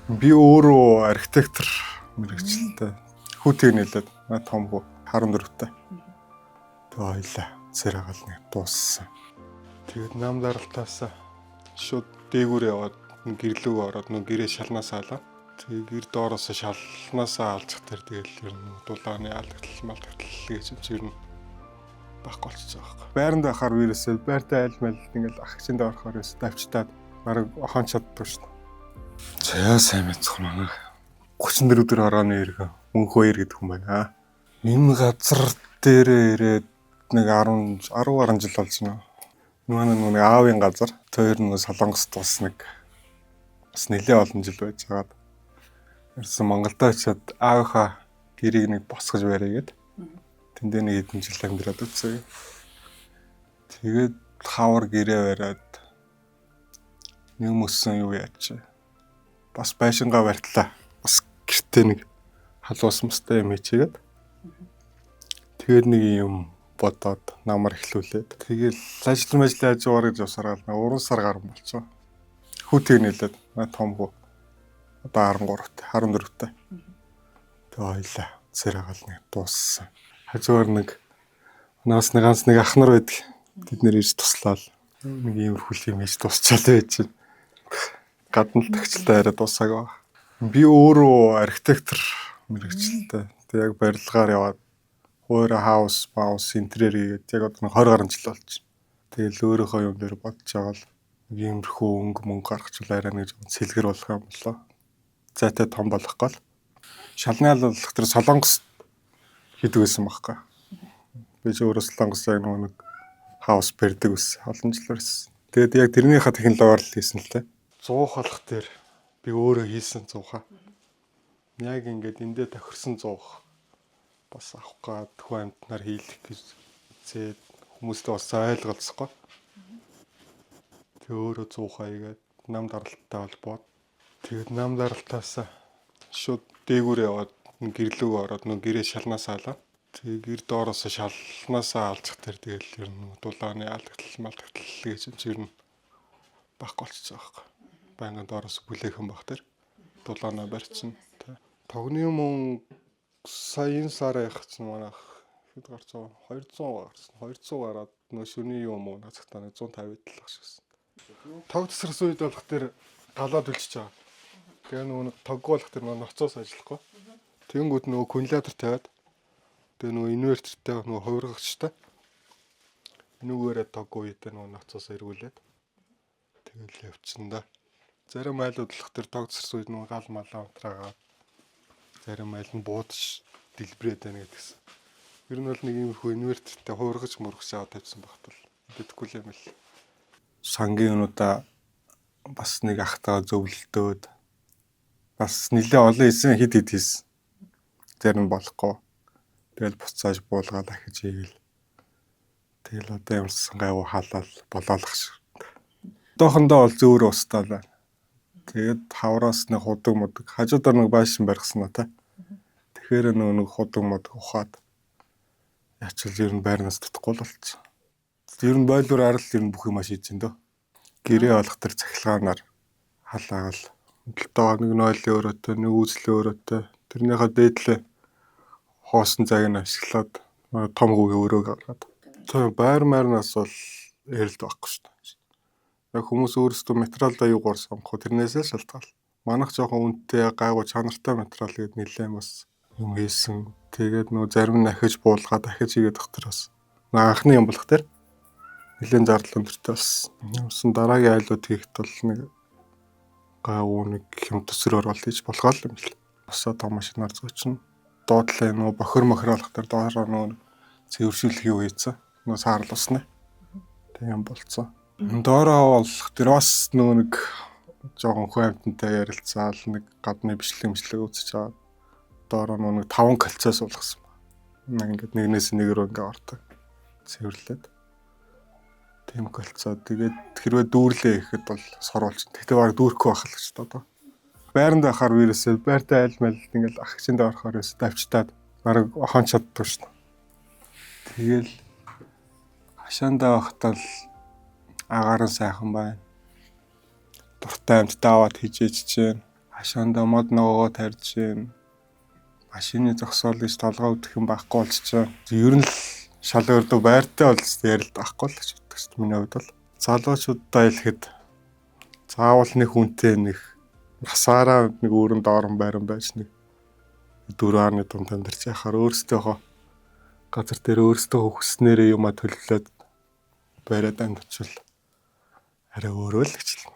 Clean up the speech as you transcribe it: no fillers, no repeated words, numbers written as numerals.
Би өөрөө архитектор мэргэжилтэй. Хүүтийг нийлээд манай том хүү 14-тэй. Тэгээ хоёлаа зэрэг нэг дууссан. Тэгээд нам даралтаас шууд дээгүүр яваад гэрлүүг ороод нөө гэрээ шалнаасаа алаа. Тэгээ гэр доороос шалнаасаа алжих тэр тэгэл ер нь дулааны алдагдал малтагдал гэж юм чи ер нь байхгүй болчихсон байхгүй. Байранд байхаар вирусээ байртай айл майл ингээл ах хичээндээ орохоор ерөөсөө давчтаад бараг охоон чаддгүй шин. За сайн мэцх манай 34 өдөр хорооны иргэн мөнх баяр гэдэг хүн байна. Энэ газар дээрээ ирээд нэг 10 10 гаруй жил болж байна. Манай нэг аавын газар тэр нэг Солонгост бас нэг бас нэлээ олон жил байж байгаад ерсэн Монголд очиад аавынхаа гэрийг нэг босгож барья гэд. Тэндээ нэг хэдэн жил амьдраад үтсэн. Тэгээд хавар гэрээ бариад нэг мөссөн юу яаж. Бас байшингаа барьтлаа. Бас гэртээ нэг халуус мөстэй юм хийчихэд. Тэгээд нэг юм бодоод намар эхлүүлээд тэгэл ажил мажил яаж яваар гэж явсараа л 3 сар гарan болцоо. Хүүтийг нийлээд манай том хүү одоо 13-т 14-т. Тэгээ хоёлаа зэрэг л нэг дууссан. Хажуугаар нэг манаас нэг ганц нэг ах нар байдаг. Тэд нэр ирж туслаад нэг иймэрхүү юм хийж дуусчаалаа гэж чинь. Гадна л тагчлаа арай дуусаагүй. Би өөрөө архитектор мэргэжилтэй. Тэг яг барилгаар яваад хуурай хаус, маус, интерьер хийгээд яг одоо 20 гаруй жил болчих. Тэгэл өөрийнхөө юм дээр бодож байгаа л нэг иймэрхүү өнгө мөнгө гаргachвал арай нэг жоохон сэлгэр болох юм болоо. Зайтай том болох гол. Шалны алуулах тэр Солонгос хийдэг байсан байхгүй. Би ч өөрөө Солонгос яг нөгөө нэг хаус барьдаг байсан. Олон жил барьсан. Тэгээд яг тэрнийхээ технологиор л хийсэн л дээ. 100 халах дээр би өөрөө хийсэн 100-аа. Яг ингээд эндээ тохирсон 100 бас авах гад хүн амьтнаар хийлэх гэж зээд хүмүүстэй бас ойлголцохгүй. Тэг өөрөө 100-аа хийгээд нам даралттай холбоод тэгээд нам даралтаас шууд дээгүүр яваад гэрлүүг ороод нөө гэрээ шалнаасаа алаа. Тэгээ гэр доороос шалнаасаа алжих тэр тэгэл ер нь дулааны алдагдал малтагдал гэж юм чи ер нь байхгүй болчихсон байхгүй. Байнгын доороос бүлээхэн баг тэр дулаанаа барьсан. Тогны мөн сая энэ сараа явах чинь манайх хэд гарцсан 200 гарсан. 200 гараад нөө шөний юм уу нацагтаа 150 тал ах шигсэн. Тог тасарсан үед болох тэр галаад үлчиж байгаа. Тэгээ нөгөө нэг тоггүй болох тэр нөгөө ноцоос ажиллахгүй. Тэнгүүд нөгөө аккумулятор тавиад тэгээ нөгөө инвертертэй нөгөө хувиргагчтай. Энүүгээрээ тоггүй үедээ нөгөө ноцоос эргүүлээд тэгэл явчихсан да. Зарим айлууд болох тэр тог тасарсан үед нөгөө гал малаа унтраагаад зарим айл нь буудаж дэлбрээд байна гэдгсэн. Ер нь бол нэг иймэрхүү инвертертэй хувиргаж мөргөж аваад тавьсан багт л мэддэггүй юм л. Сангийн юмудаа бас нэг ахтайгаа зөвлөлдөөд бас нэлээ олон хийсэн хэд хэд хийсэн. Зарим нь болохгүй. Тэгэл буцааж буулгаад ахиж хийгээл. Тэгэл одоо ямарсан гайгүй халаал болоолох шиг. Одоохондоо бол зөөр устаа л байна. Тэгээд хавраас нэг худаг мудаг хажуудаар нэг байшин барьсан та. Тэгэхээр нөгөө нэг худаг мудаг ухаад ячил ер нь байрнаас дутхгүй л болцсон. Ер нь бойлоор арал ер нь бүх юм хийж ин дөө. Гэрээ олох тэр цахилгаанаар халаагаал. Дөлтөө нэг нойлын өрөөтэй, нэг үүслийн өрөөтэй. Тэрнийхээ дээдлээ хоосон зайг нь ашиглаад том хүүгийн өрөөг гаргаад. Тийм байр майрнаас бол эрэлт байхгүй шүү дээ. Яг хүмүүс өөрсдөө материалаа юугаар сонгох вэ? Тэрнээсээ шалтгаал. Манайх жоохон үнэтэй, гайгүй чанартай материал гээд нэлээд бас юм хийсэн. Тэгээд нөгөө зарим нь ахиж буулгаад ахиж хийгээд тах тэр бас анхны юм болох тэр нэлээд зардал өндөртэй болсон. Ямарсан дараагийн айлууд хийхэд бол нэг гайгүй нэг юм төсрөөр бол хийж болохоо л юм бэл. Босоо том машинаар зөөчнө. Доотлоо нөгөө бохир мохир болох тэр доороо нөгөө цэвэршүүлэх юу хийцэн. Нөгөө саарл усна. Тийм болцсон. Доороо болох тэр бас нөгөө нэг жоохон хүн амьтантай ярилцаал нэг гадны бичлэг мичлэг үзэж байгаа. Доороо нөгөө нэг 5 кальцаа суулгасан байна. Ингээд нэгнээс нэг рүү ингээд ордог. Цэвэрлээд. Тийм кальцаа. Тэгээд хэрвээ дүүрлээ гэхэд бол сорволч. Тэгтээ баг дүүрэхгүй байх л гэж одоо. Байранд байхаар вирусээ байртай айл майл ингээл ах хичээндээ орохоор ерөөсөө давчтаад бараг охоон чаддгүй шин. Тэгэл хашаандаа байхдаа л агаар нь сайхан байна. Дуртай амьтдаа аваад хижээж чинь. Хашаандаа мод ногоогоо тарьж гин. Машины зогсоол гэж толгой өвдөх юм байхгүй болчихоо. Ер нь л шал өөрдөө байртай бол ярилд байхгүй л гэж боддог шүү дээ миний хувьд бол. Залуучуудаа хэлэхэд заавал нэг хүнтэй нэг насаараа нэг өөрөн доорн байран байж нэг 4.5 дунд амьдарч яхаар өөрсдийнхөө газар дээр өөрсдөө хүснээрээ юмаа төлөвлөөд бариад амьдчвал арай өөрөө л гэж л.